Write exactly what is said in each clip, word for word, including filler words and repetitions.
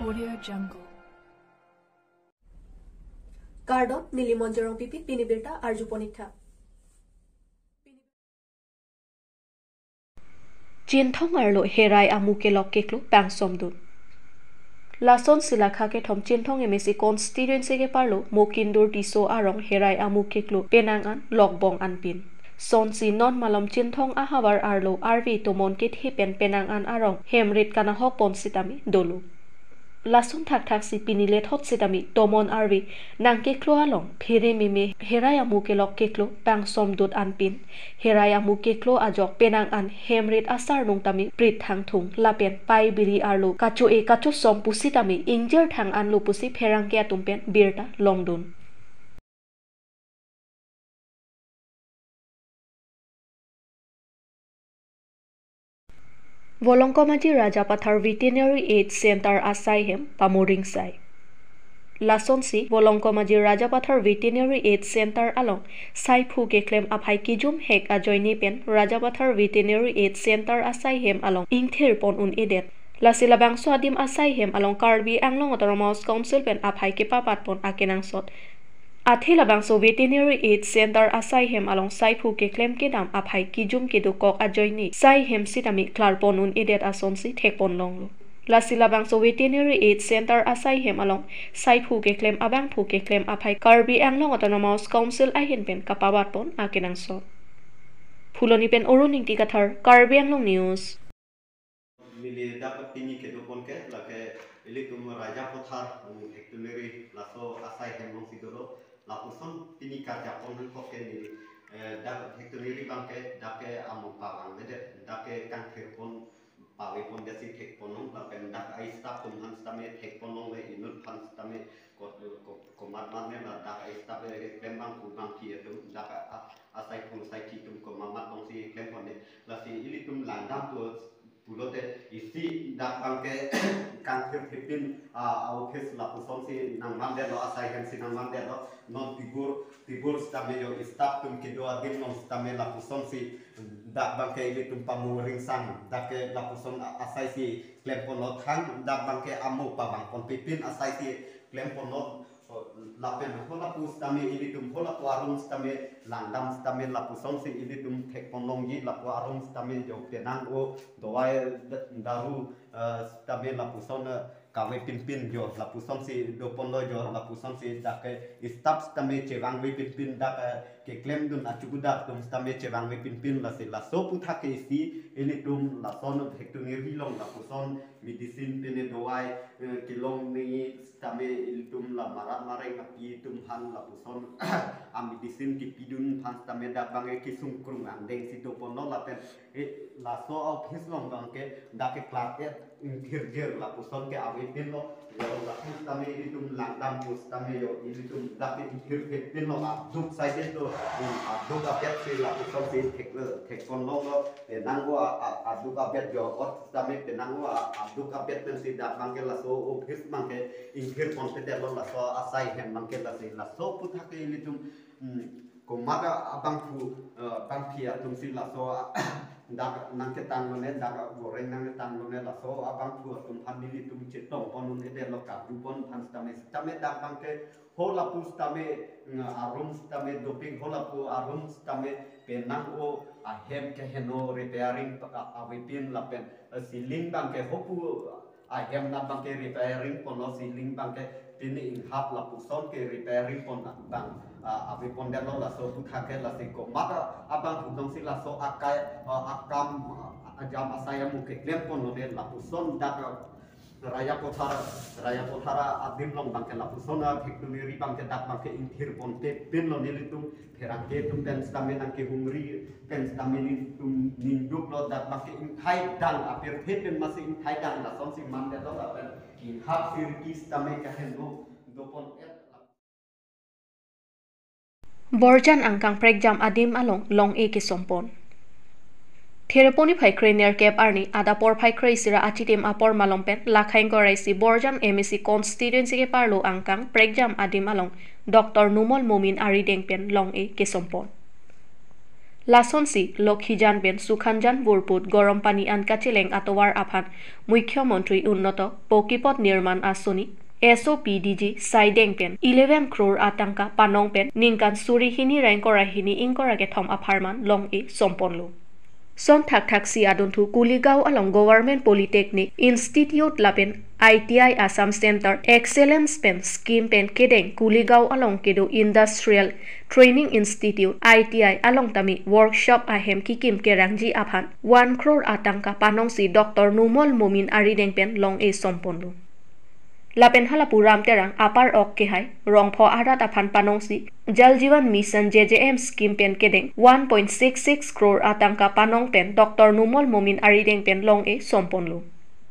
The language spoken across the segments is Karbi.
Audio Jungle. Kardom, neli Monjorong Pipi, pini birta arjupon ik tha. Chinthong arlo herai amu kelok keklo pangsom dun. Lason si lakha kethom Chinthong M A C constituency keparlo Mokindur Tisso arong herai amu keklo penang an lokbong anpin. Sonsi non malom Chinthong ahavar arlo arve tomon kethe pen penang an arong hem rit kanahok pon sitame dolo. Lason thakthak si pini lethot sitame tomon arve nangkeklo along phere meme herai amu kelok keklo pangsom dut anpin, herai amu keklo ajok penang an hem rit asarnung tame prit thangthung lapen pai biri arlo kacho-e kachosom pusitame ingjir thang anlo pusi pherangke atum pen birta longdun. Volongkom Aji Rajapathar Veterinary Aid Center asai hem pamuringsai. Lasonsi Volongkom Aji Rajapathar Veterinary Aid Center along saiphu keklem aphai kijum hek ajoine pen Rajapathar Veterinary Aid Center asai hem along ingthir pon un-edet. Lasi labangso adim asai hem along Karbi Anglong Autonomous Council pen aphai kepabat pon akenangsot. Athe labangso Veterinary Aid Center asai hem along saiphu keklem kedam aphai kijum kedokok ajoine sai hem sitame klar pon un-edet asonsi thek pon longlo. Lasi labangso Veterinary Aid Center asai hem along saiphu keklem abangphu keklem aphai Karbi Anglong Autonomous Council ahin pen kapabat pon akenangsot. Phuloni pen Arun Ingti Kathar, Karbi Anglong News. Neli dak pini kedopon ke, lake ilitum Rajapathar, um, veterinary laso asai hem alongsi dolo, lapuson pini karjapon nangkok ke neli, eh, dak veterinary abang ke, dak ke amu pavangvedet, dak ke kangthir pon pave pon desi thek pon long, lapen dak a-staff atum aphan sitame thek pon longle, inut aphan sitame ko-, ko-, komat mat ne la dak a-staff, eh, klem abangphu abangphi atum, dak a, a, asaiphu asaithi atum komat mat longsi klem pon ne, lasi ilitum langdam pu pulote isi dak abang ke kangthir thepin, ah, a-office lapusonsi nangmandetlo, asai hemsi nangmandetlo, non tibur, tibur sitame yo staff atum kedo adim along sitame lapusonsi dak abang ke ilitum pamuringsang, dak ke lapuson a-, asaisi klem ponlo, thang dak abang ke amu pavang ponpepin asaisi klem ponlo. Lapen holapu sitame ilitum holapu arum sitame langdam sitame lapusonsi ilitum thek pon longji, lapu arum sitame jo penang o dawai d-, daru, eh, sitame lapuson, eh, kave pinpin jo lapusonsi do ponlo jo lapusonsi dak ke staff sitame chevangve pinpin dak, eh, keklemdun achukudak atum sitame chevangve pinpin, lasi laso aputhak ke isi ilitum lason veterinary along lapuson medicine pine dawai, eh, kelong ni sitame ilitum la marat mareng api atum aphan lapuson a-medicine kepidun aphan sitame dak abang ke kesung krung angdeng si do ponlo lapen, eh, laso a-office along abang ke dak ke klar-et ingthirgir lapuson ke avepinlo. Yo lapu sitame ilitum langdam pu sitame yo ilitum dak ke ingthir thepinlo, aduk saide do, hmm, aduk abet si lapusonsi thek, thek pon longlo, penang o a, a, aduk abet jo ot sitame penang o a, aduk abet pensi dak abang ke laso office abang ke ingthir ponpedetlo, laso asai hem abang ke, lasi laso aputhak ke ilitum, hmm, komat abangphu, eh, abangphi atumsi laso a, dak nangketang lone, dak goreng nangketang lone, laso abangphu atum aphan nelitum chetong pon un-edetlo, karju pon aphan sitame, sitame dak abang ke holapu sitame, mm, arum sitame dopik, holapu arum sitame penang o ahem keheno repairing pa-, a-, avepin lapen, eh, ceiling abang ke hopu ahem na abang ke repairing ponlo, ceiling abang ke pini inghap lapuson ke repairing pon abang, ah, avepondetlo, laso aputhak ke, lasi komat abangphu alongsi laso akai, ah, akam, ah, ajam asai amu keklem ponlo de lapuson dak, ah, Rajapathar, Rajapathar adim along abang ke lapuson, ah, veterinary abang ke dak abang ke ingthir ponpepinlo, nelitum pherangke atum pen sitame nangkehumri pen sitame nelitum ningduklo, dak abang ke ingthai dang, apirthe pen masi ingthai dang lasonsi mandetlo lapen inghap sirki sitame kaheno dopon-et. Borjan angkang prekjam adim along long-e kesong pon. Thereponi phai krenerkep arni adap porphai kre-isi ra achitim apor malom pen Lakhaing Koraisi Borjan M A C constituency keparlo angkang prekjam adim along Doctor Numal Momin arideng pen long-e kesong pon. Lasonsi Lokhijan pen Sukhanjan vorput gorom pani an kacheleng atovar aphan Mukhyamantri Unnoto Pokipot Nirman Asoni, S O P D G saideng pen eleven crore atangka panong pen ningkan suri hini ra ingkoi ra hini ingkoi ra kethom apharman long-e somponlo. Son thakthaksi adunthu Kuligao along Government Polytechnic Institute lapen I T I Assam Center Excellence pen scheme pen kedeng Kuligao along kedo Industrial Training Institute, I T I, along tame workshop ahem kikim kerangji aphan one crore atangka panongsi Doctor Numal Momin arideng pen long-e somponlo. Lapen halapu Ram Terang apar ok kehai rongpho arat aphan panongsi Jal Jeevan Mission J J M scheme pen kedeng one point six six crore atangka panong pen Doctor Numal Momin arideng pen long-e somponlo.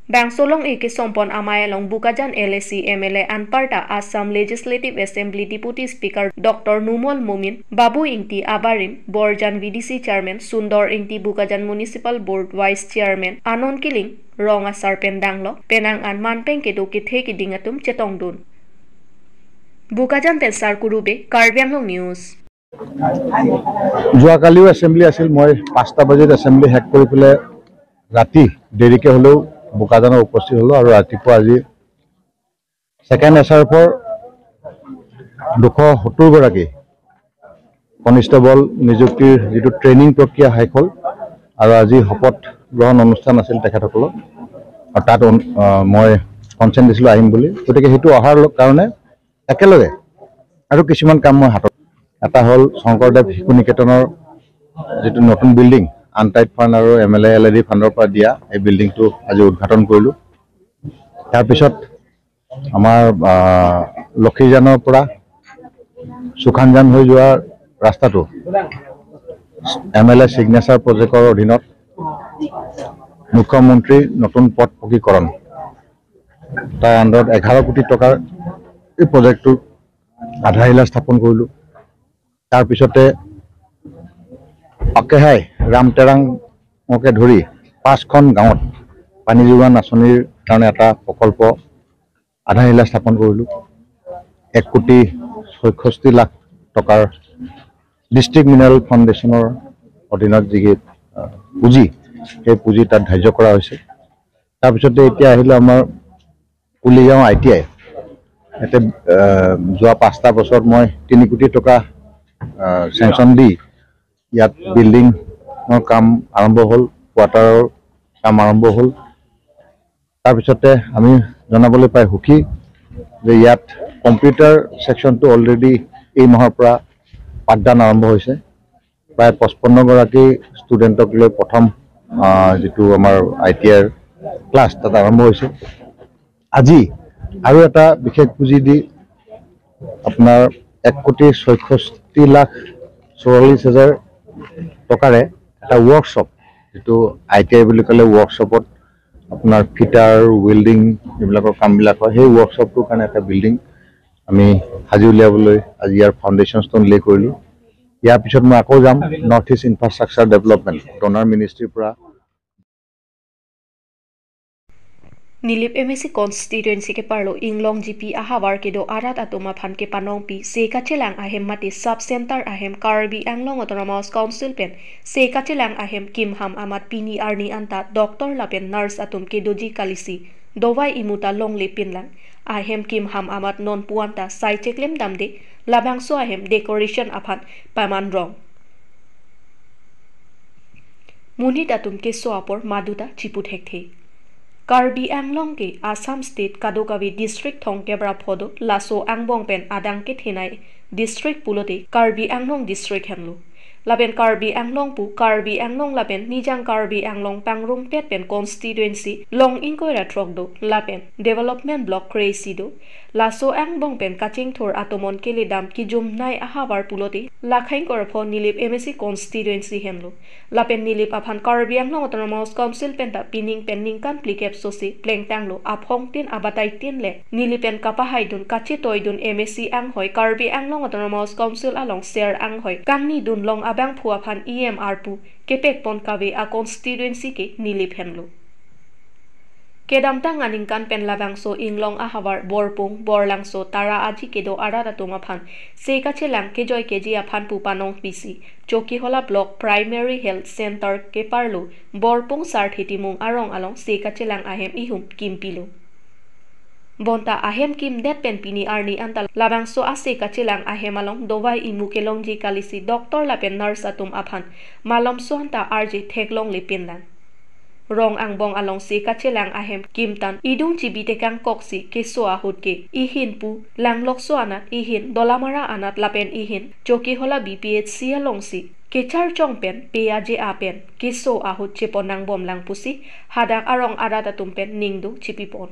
Bangso long-e kesompon amei along Bokajan L A C M L A anparta Assam Legislative Assembly Deputy Speaker Doctor Numal Momin, Babu Ingti abarim, Borjan V D C Chairman, Sundor Ingti Bokajan Municipal Board Vice Chairman, Anon Killing, rong asar pen danglok penang an manpeng kedo kethe keding atum chetongdun. Bokajan pen Sarkuru Bey, Karbi Anglong News. যোৱাকালিও এছেম্বলি আছিল। মই পাঁচটা বজাত এছেম্বলি শেষ কৰি পেলাই ৰাতি দেৰিকে হ'লেও বোকাজানত উপস্থিত হ'লোঁ আৰু ৰাতিপুৱা আজি ছেকেণ্ড এছ আৰ এফৰ দুশ সত্তৰ গৰাকী কনিষ্টেবল নিযুক্তিৰ যিটো ট্ৰেইনিং প্ৰক্ৰিয়া শেষ হ'ল আৰু আজি শপত গ্ৰহণ অনুষ্ঠান আছিল তেখেতসকলৰ। আৰু তাত অন-, আহ, মই কনচেণ্ট দিছিলোঁ আহিম বুলি। গতিকে সেইটো অহাৰ ল-, কাৰণে একেলগে আৰু কিছুমান কাম মই হাতত, এটা হ'ল শংকৰদেৱ শিশু নিকেতনৰ যিটো নতুন বিল্ডিং, আনটাইড ফাণ্ড আৰু M L A L A D ফাণ্ডৰ পৰা দিয়া এই বিল্ডিংটো আজি উদ্ঘাটন কৰিলোঁ। তাৰপিছত আমাৰ, আহ, লক্ষীজানৰ পৰা সুখানজান হৈ যোৱা ৰাস্তাটো এম এল এ ছিগনেচাৰ প্ৰজেক্টৰ অধীনত মুখ্যমন্ত্ৰী নতুন পথ পকীকৰণ, তাৰ আণ্ডাৰত এঘাৰ কোটি টকাৰ এই প্ৰজেক্টটো আধাৰশিলা স্থাপন কৰিলোঁ। তাৰপিছতে অকেহাই ৰামতেৰাঙকে ধৰি পাঁচখন গাঁৱত পানী যোগান আঁচনিৰ কাৰণে এটা প্ৰকল্প আধাৰশিলা স্থাপন কৰিলোঁ। এক কোটি ছয়ষষ্ঠি লাখ টকাৰ ডিষ্ট্ৰিক্ট মিনাৰেল ফাউণ্ডেশ্যনৰ অধীনত যি, আহ, পুঁজি, সেই পুঁজি তাত ধাৰ্য কৰা হৈছে। তাৰপিছতে এতিয়া আহিলে আমাৰ কুলিগাঁও আই টি আই। ইয়াতে, আহ, যোৱা পাঁচটা বছৰত মই তিনি কোটি টকা, আহ, চেংচন দি ইয়াত বিল্ডিঙৰ কাম আৰম্ভ হ'ল, কোৱাৰ্টাৰৰ কাম আৰম্ভ হ'ল। তাৰপিছতে আমি জনাবলৈ পাই সুখী যে ইয়াত কম্পিউটাৰ ছেকশ্যনটো অলৰেডি এই মাহৰ পৰা পাঠদান আৰম্ভ হৈছে। প্ৰায় পঁচপন্ন গৰাকী ষ্টুডেণ্টক লৈ প্ৰথম, আহ, যিটো আমাৰ আই টি আইৰ ক্লাছ তাত আৰম্ভ হৈছে। আজি আৰু এটা বিশেষ পুঁজি দি আপোনাৰ এক কোটি ছয়ষষ্ঠি লাখ চৌৰাল্লিছ হাজাৰ টকাৰে এটা ৱৰ্কশ্বপ, যিটো আই টি আই বুলি ক'লে ৱৰ্কশ্বপত আপোনাৰ ফিটাৰ, ৱেল্ডিং এইবিলাকৰ কামবিলাক হয়, সেই ৱৰ্কশ্বপটোৰ কাৰণে এটা বিল্ডিং আমি সাজি উলিয়াবলৈ আজি ইয়াৰ ফাউণ্ডেশ্যন ষ্ট'ন লে কৰিলোঁ। ইয়াৰ পিছত মই আকৌ যাম নৰ্থ ইষ্ট ইনফ্ৰাষ্ট্ৰাকচাৰ ডেভেলপমেণ্ট ডনাৰ মিনিষ্ট্ৰীৰ পৰা। Nilip M A C constituency keparlo Inglongjipi ahavar kedo arat atum aphan kepanongpi se kachelang ahem mate sub center ahem Karbi Anglong Autonomous Council pen se kachelang ahem kimham amat pini arni anta doctor lapen nurse atum kedoji kalisi dovai imuta longle pinlang. Ahem kimham amat non puanta sai cheklem damde, labangso ahem decoration aphan paman rong. Monit atum keso apor maduta chipu thekthe. Karbi Anglong ke Assam State kadokave district thomkep ra pho do, laso angbong pen adang kethenei district pulote Karbi Anglong district henlo. Lapen Karbi Anglong pu Karbi Anglong lapen Nijang Karbi Anglong pangrumtet pen constituency long ingkoi ra throk do, lapen development block kre-isi do. Laso angbong pen kachingthur atomon keledam kijumnei ahavar pulote lakhain korpho Nilip M A C constituency henlo. Lapen Nilip aphan Karbi Anglong Autonomous Council penta pining pen ningkan phlikep sosi plengtanglo, aphongtin abataitin le Nilip pen kapahaidun kachetoidun M A C anghoi Karbi Anglong Autonomous Council along ser anghoi kangnidun long abangphu aphan E M R pu kepekpon kave a constituency ke Nilip henlo. Kedamtang aningkan pen labangso inglong ahavar Borpung, Borlangso, Tara Aji kedo arat atum aphan se kachelang kejoi keji aphan pu panong pisi Chokihola Block Primary Health Center keparlo Borpung Sarthe Timung arong along se kachelang ahem ihum kimpilo. Bonta ahem kimdet pen pini arni anta labangso ase kachelang ahem along dovai imu kelongji kalisi doctor lapen nurse atum aphan malomso anta arje theklongle pinlang. Rong angbong along se kachelang ahem kimtan idung chibi tekang koksi keso ahut ke ihin pu Langlokso anat, ihin Dolamara anat lapen ihin Chokihola B P H C alongsi kecharchong pen pe aje a pen keso ahut chepon nangbomlang pusi hadak arong arat atum pen ningduk chipipon.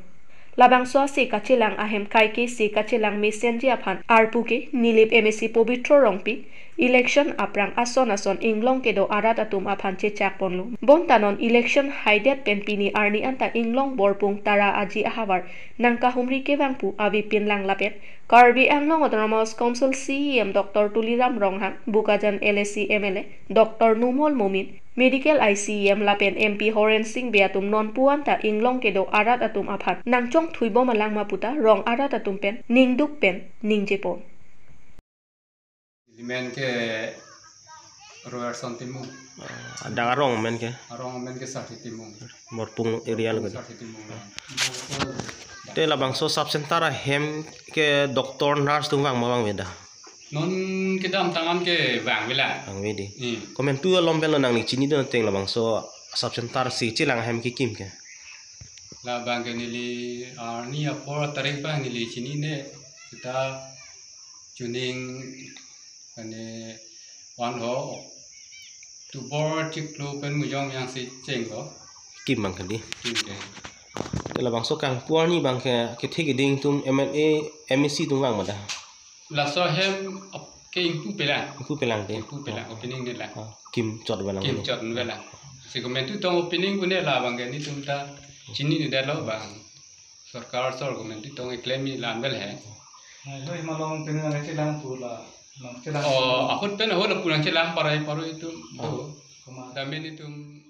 Labangso ase kachelang ahem kaike se kachelang mesenji aphan arpu ke Nilip M A C Pobitro Rongpi, election aphrang ason ason inglong kedo arat atum aphan chechakponlo. Bonta non election haidet pen pini arni anta inglong Borpung Tara Aji ahavar nangkahumri kevang pu ave pinlang lapen Karbi Anglong Autonomous Council C E M Doctor Tuliram Ronghang, Bokajan L A C M L A Doctor Numal Momin, Medical I C M lapen M P Horen Sing Bey atum nonpu anta inglong kedo arat atum aphan nangchongthuibom alang ma puta rong arat atum pen ningduk pen ningjepon. Ili men ke Royerson Timung. Adang arong men ke? Arong men ke Sarthe Timung. Borpung area lo ke? Sarthe Timung. Te labangso sub center ahem ke doctor nurse atum vang ma vangvedet? Non kedamtang an ke vangvelang. Vangve di. Hmm. Komantu alom pen lo nangli chinidun ateng labangso sub center se kachelang ahem kekim ke? Labang ke neli arni apor tarik abang neli chinine, seta chuning ane van ho October chiklo pen mujong yang si chenglo. Kim abang ke di. Kim ke. Te labangso kangpu arni abang ke kethe keding atum M L A, M A C atum vang ma da? Laso ahem ap-, ke ingpu pelang. Ingpu pelang te? Ingpu pelang, opening ne lang. Ah, kimchot velang. Kimchot velang. Si komantu tong opening pu ne labang ke netum ta chinine detlo bang. Sorkar sor komantu tong eklem ni lang vel he. Hai, hoi malong pen nangchelang pu la, nangchelang. Oh, ahut pen ahut lapu nangchelang parai paroi atum. Oh. Do. Koma. Dami netum